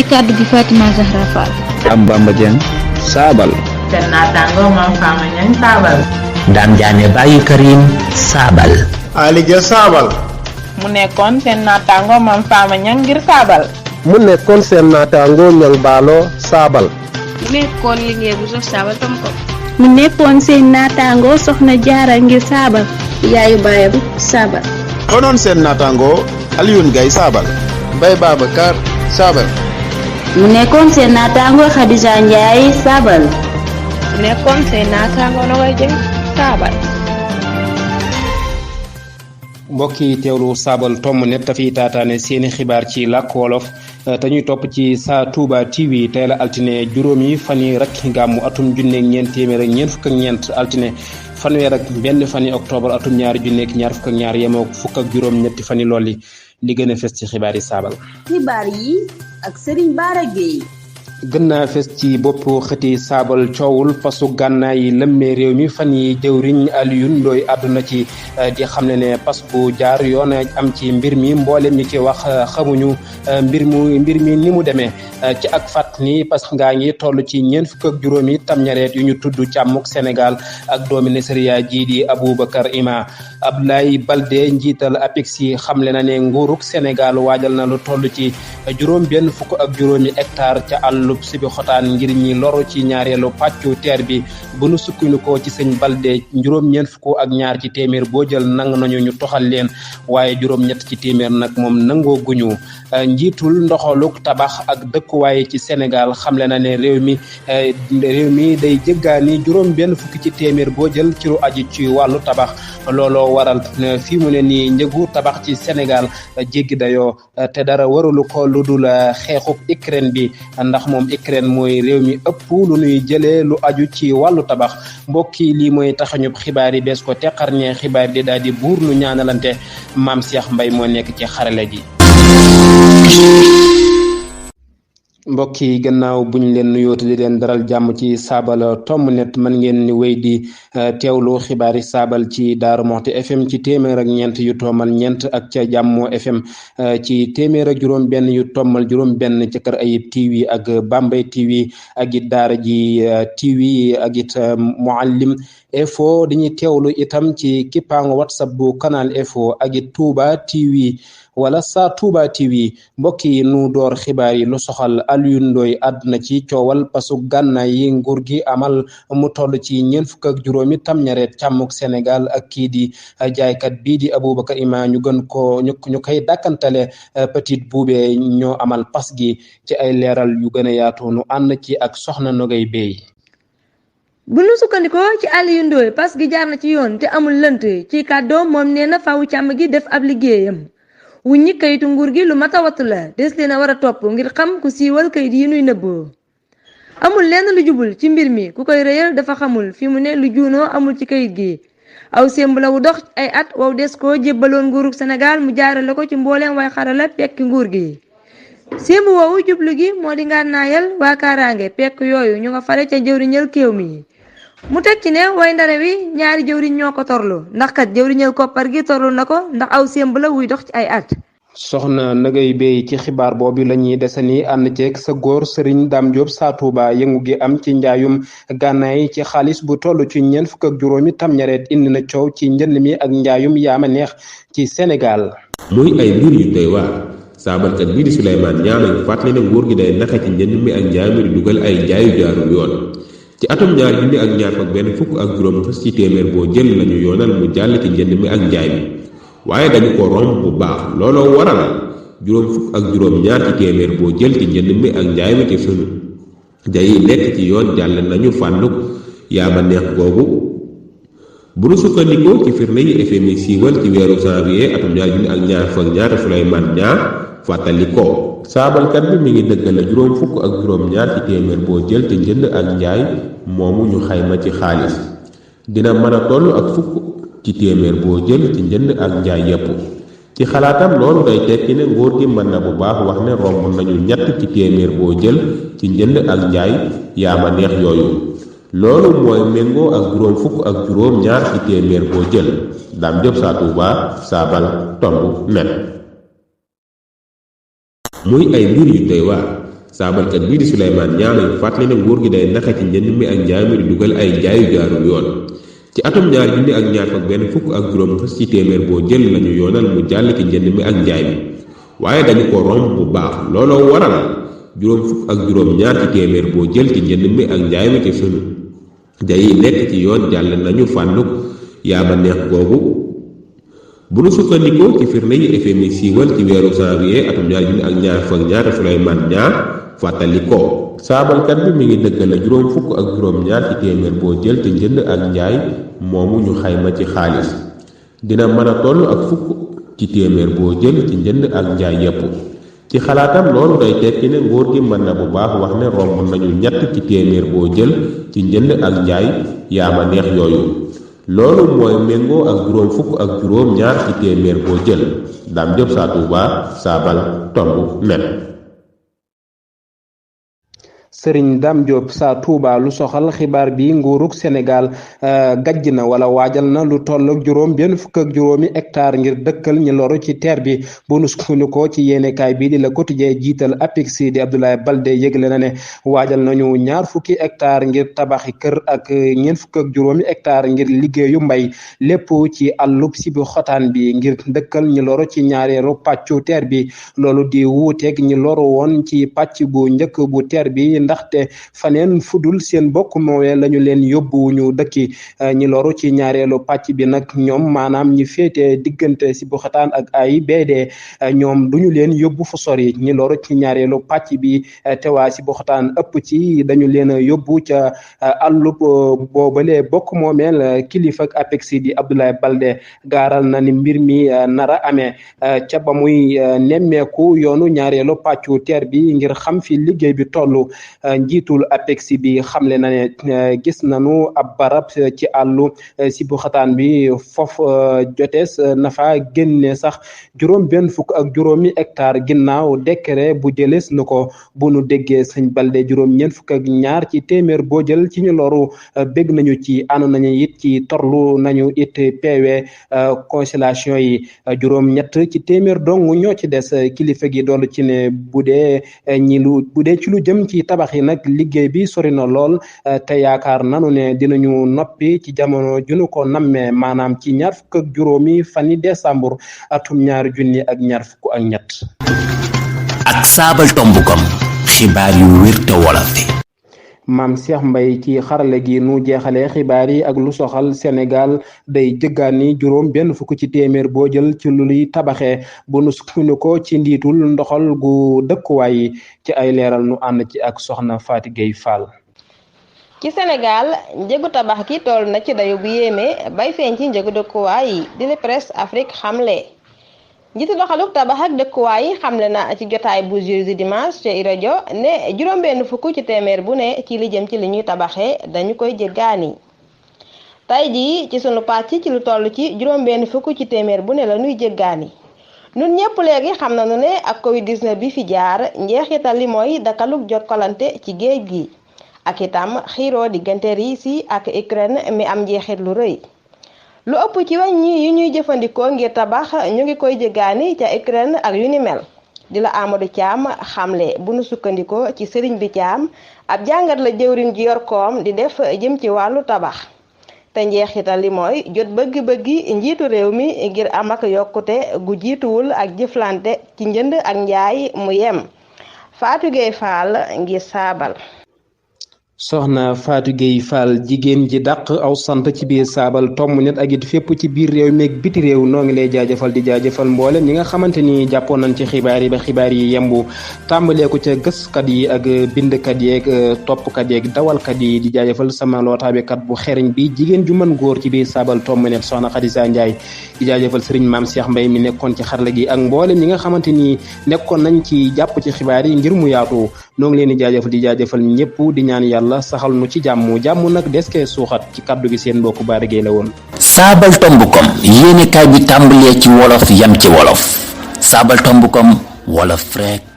ci kàddu gi Fatima Zahra Fall. am Bamba Dieng Saabal. seen naataango Mame Fama Niang Saabal. Dame Diané Baye Karim Saabal. Ali Dia Saabal. mu nekkoon seen naataango Mame Fama Niang ngir Saabal. mu nekkoon seen naataango Niang Baalo Saabal. mu nekkoon liggéey bu sox Saabal tam ko. mu nekkoon seen naataango Soxna Jaara ngir Saabal. yaayu baayam Saabal. doonoon seen naataango Alioune Gaye Saabal. Mbaye Babacar Saabal. mu nekkoon seen naataango Khadija Ndiaye Saabal. mu nekkoon seen naataango Nogaye Dieng Saabal. mbokk yi teewlu Saabal tomb net tafi taataane seeni xibaar ci làkk wolof te ñuy topp ci Sa Touba TV tey la altine juróomi fani rek gàmmu atum junneeg ñeent téeméer ak ñeent fukk ak ñeent altine fanweer ak benn fani octobre atum ñaari junneeg ñaar fukk ak ñaar yemoo fukk ak juróom ñetti fani lool li gën a fes ci xibaar yi Saabal. xibaar yi ak Serigne Bara Gueye. gën naa fes ci bopp xëti Saabal coowul pasu gànnaay yi lëmmee réew mi fan yi jëwriñ Alioune Ndoye àdduna ci di xam ne pas bu jaar yoon am ci mbir mi mboolem ñi ci wax xamuñu mbir mi ni mu demee ci ak fàtt ni parce que ngaa ngi toll ci ñeent fukk ak juróomi tamñareet yu ñu tudd càmmuk Sénégal ak doomi Nigeria ji di Aboubacar Ima Abdoulaye Baldé njiital APEX yi xamle na ne nguuruk Sénégal waajal na lu toll ci juróom benn fukk ak juróomi hectare ca àllub sibi xotaan ngir ñi loru ci ñaareelu pàccu teer bi bu nu sukkandikoo ci sëñ Baldé juróom ñeent fukk ak ñaar ci téeméer boo jël nang nañu ñu toxal leen waaye juróom ñett ci téeméer nag moom nangoo guñu njiitul ndoxaluk tabax ak dëkkuwaay ci Sénégal xamle na ne réew mi day jëggaani juróom benn fukki ci téeméer boo jël ci lu aji ci wàllu tabax looloo waral fii mu ne nii njëgu tabax ci Sénégal jéggi dayoo te dara waralu ko lu dul xeexub Ukraine bi ndax moom Ukraine mooy réew mi ëpp lu nuy jëlee lu aju ci wàllu tabax mbokki lii mooy taxañub xibaar yi bees ko teqarñee xibaar di daal di buur nu ñaanalante Maam Cheikh Mbaye moo nekk ci xarale gi. mbokk yi gannaaw buñ leen nuyooti di leen daral jàmm ci Saabal tomb net mën ngeen ni wéy di teewlu xibaari Saabal ci Daaru Moxti FM ci téeméer ak ñeent yu toomal ñeent ak ca Jàmmoo FM ci téeméer ak juróom benn yu toomal juróom benn ca Kër Ayib TV ak Bambey TV ak it Daara ji TV ak it Muallim Info dañuy teewlu itam ci kippaango WhatsApp bu Canal Info ak it Touba TV wala Sa Touba TV mbokk yi nu door xibaar yi lu soxal Alioune Ndoye àdduna ci coowal pasu gànnaay yi nguur gi amal mu toll ci ñeent fukk ak juróomi tamñareet càmmuk Sénégal ak kii di jaaykat bii di Aboubacar Ima ñu gën ko ñu koy dàkkantale Petite Boubé ñoo amal pas gi ci ay leeral yu gën a yaatu nu ànd ci ak soxna Nogay Bey. bu nu sukkandikoo ci Alioune Ndoye pas gi jaar na ci yoon te amul lënt ci kàddoom moom nee na faawu càmm gi def ab liggéeyam wuññi kayitu nguur gi lu mat a wattu la des leen a war a topp ngir xam ku siiwal kayit yi nuy nëbboo amul lenn lu jubul ci mbir mi ku koy rëyal dafa xamul fi mu ne lu juunoo amul ci kayit gi aw sémb la wu dox ay at wow des koo jébbaloon nguurug Sénégal mu jaarale ko ci mbooleem way xarala pekk nguur gi sémb woowu jublu gi moo di ngànnaayal waa kaaraange pekk yooyu ñu nga fare ca jëwriñal kéew mi mu teg ci ne way ndare wi ñaari jëwriñ ñoo ko torlu ndax kat jëwriñal koppar gi torlu na ko ndax aw sémb la wuy dox ci ay at. soxna Nagay Bey ci xibaar boobu la ñuy desani ànd ceeg sa góor Serigne Dame Diop Sa Touba yëngu gi am ci njaayum gànnaay ci xaalis bu toll ci ñeent fukk ak juróomi tamñareet indi na coow ci njënd mi ak njaayum yaama neex ci Sénégal. muy ay mbir yu doy waar saabalkat bii di Souleymane Niang fàttali ne nguur gi day naxa ci njënd mi ak njaay mi di dugal ay jaayu jaarul yoon. ci atum ñaar junni ak ñaar fukk benn fukk ak juróom fës ci téeméer boo jël lañu yoonal mu jàll ci njënd mi ak njaay mi waaye dañu ko romb bu baax looloo waral juróom fukk ak juróom ñaar ci téeméer boo jël ci njënd mi ak njaay mi ci sunu jayi nekk ci yoon jàll nañu fànnuk yaama neex googu bu nu sukkandikoo ci firnde yi FMI siiwal ci weeru janvier atum ñaar junni ak ñaar fukk ñaar Souleymane Niang fàttali ko saabalkat bi mi ngi dëggale juróom fukk ak juróom ñaar ci téeméer boo jël te njënd ak njaay moomu ñu xayma ci xaalis dina mën a toll ak fukk ci téeméer boo jël ci njënd ak njaay yépp ci xalaatam loolu day tekki ne nguur gi mën na bu baax wax ne romb nañu ñett ci téeméer boo jël ci njënd ak njaay yaama neex yooyu loolu mooy méngoo ak juróom fukk ak juróom ñaar ci téeméer boo jël Dame Diop Sa Touba Saabal tomb net muy ay mbir yu doy waar saabalkat bii di Souleymane Niang ngi fàttali ne nguur gi day naxe ci njënd mi ak njaay mi di dugal ay jaayu jaarul yoon ci atum 2025 fës ci téeméer boo jël lañu yoonal mu jàll ci njënd mi ak njaay mi waaye dañu ko romb bu baax looloo waral juróom ci téeméer boo jël ci njënd mi ak njaay mi ci sunu day nekk ci yoon jàll nañu fànnuk yaama neex googu bu nu sukkandikoo ci firnde yi FMI siiwal ci weeru janvier atum 2024 Souleymane Niang fàttali ko saabalkat bi mi ngi dëggale juróom ci téeméer boo jël ci njënd ak njaay moomu ñu xayma ci xaalis dina mën a toll ak fukk ci téeméer boo jël ci njënd ak njaay yépp ci xalaatam loolu day tekki ne nguur gi mën na bu baax wax ne romb nañu ñett ci téeméer boo jël ci njënd ak njaay yaama neex yooyu loolu mooy méngoo ak juróom ci téeméer boo jël Dame Diop Sa Touba Saabal Tomb Net. Sëriñ Dame Diop Sa Touba lu soxal xibaar bi nguurug Sénégal gajj na wala waajal na lu toll ak benn fukk ak juróomi hectare ngir dëkkal ñi loru ci teer bi bu nu sukkandikoo ci yéenekaay bi di Le Quotidien jiital APEX di Abdoulaye Baldé yëgle na ne waajal nañu 20 hectare ngir tabaxi kër ak 40 hectare ngir liggéeyu mbay lépp ci àllub Sibi Xotaan bi ngir dëkkal ñi loru ci ñaareelu pàccu teer bi loolu di wuuteeg ñi loru woon ci pàcc bu njëkk bu teer bi ndaxte faneen fudul seen bokk moowee lañu leen yóbbu ñu dëkki ñi loru ci ñaareelu pàcc bi nag ñoom maanaam ñi féete diggante Sibi Xotaan ak AIBD ñoom duñu leen yóbbu fu sori ñi loru ci ñaareelu pàcc bi te waa Sibi Xotaan ëpp ci dañu leen yóbbu ca àllub boobale bokk moomeel kilifa ak APEX di Abdoulaye Baldé gaaral na ni mbir mi nara amee ca ba muy nemmeeku yoonu ñaareelu pàccu teer bi ngir xam fi liggéey bi tollu njiitul APEX bi xamle na ne gis nañu ab barab ci àllu Sibi Xotaan bi foofu jotees na fa génne sax benn fukk ak juróomi hectare ginnaaw décret bu jëlees na ko bu nu déggee sëñ Baldé ñeent fukk ak ñaar ci téeméer boo jël ci ñu loru bég nañu ci ànd nañu it ci torlu nañu it PV constellation yi ñett ci téeméer dong ñoo ci des kilifa gi doolu ci ne bu dee ci lu jëm ci tabax yi nag liggéey bi sori na lool te yaakaar nanu ne dinañu noppi ci jamono junu ko nammee maanaam ci 20 fani décembre atum 2024. ak sabaltomb.com xibaar yu wér te wolof. Maam Cheikh Mbaye ci xarale gi nu jeexalee xibaar yi ak lu soxal Sénégal day jëggaani benn fukk ci téeméer boo jël ci lu luy tabaxee bu nu sukkandikoo ci ndiitul ndoxal gu dëkkuwaay yi ci ay leeral nu ànd ci ak soxna Fatou Gueye Fall. ci Sénégal njëgu tabax gi toll na ci dayu bu yéeme bay feeñ ci njëgu dëkkuwaay yi di la presse Afrique xamle njiitu doxaluk tabax ak dëkkuwaay yi xamle na ci jotaay bu jeudi dimanche ci rajo ne benn fukk ci téeméer bu ne ci li jëm ci li ñuy tabaxee dañu koy jéggaani tey jii ci sunu pàcc ci lu toll ci benn fukk ci téeméer bu ne la ñuy jéggaani ñun ñëpp léegi xam nañu ne ak Covid-19 bi fi jaar njeexital li mooy dakaluk jokkalante ci géej gi ak itam xiiroo diggante Russie ak Ukraine mi am njeexit lu rëy lu ëpp ci wàññi yu ñuy jëfandikoo ngir tabax ñu ngi koy jéggaani ca Ukraine ak yu ni mel di la Amadou Thiam xamle bu nu sukkandikoo ci sëriñ bi Thiam ab jàngat la jëwriñ ji yor koom di def jëm ci wàllu tabax te njeexital li mooy jot bëgg-bëggi njiitu réew mi ngir am ak yokkute gu jiituwul ak jëflante ci njënd ak njaay mu yem Fatou Gueye Fall ngir saabal. soxna Fatou Gueye Fall jigéen ji dàq aw sant ci biir saabal tomb net ak it fépp ci biir réew meeg biti réew noo ngi lay jaajëfal di jaajëfal mboolem ñi nga xamante ni jàppoon nañ ci xibaar yi ba xibaar yi yembu tàmbalee ko ca gëskat yi ak bindkat yeeg toppkat yeeg dawalkat yi di jaajëfal sama lootaabekat bu xeriñ bi jigéen ju mën góor ci biir saabal tomb net soxna Khadija Ndiaye di jaajëfal sëriñ Maam Cheikh Mbaye mi nekkoon ci xarala gi ak mboolem ñi nga xamante ni nekkoon nañ ci jàpp ci xibaar yi ngir mu yaatu noo ngi leen di jaajëfal ñëpp di ñaan yàlla saxal nu ci jàmm nag des koy suuxat ci kaddu gi seen mbokku Bara Gueye la woon. sabaltomb.com yéenekaay bi tàmbalee ci wolof yam ci wolof sabaltomb.com wolof rek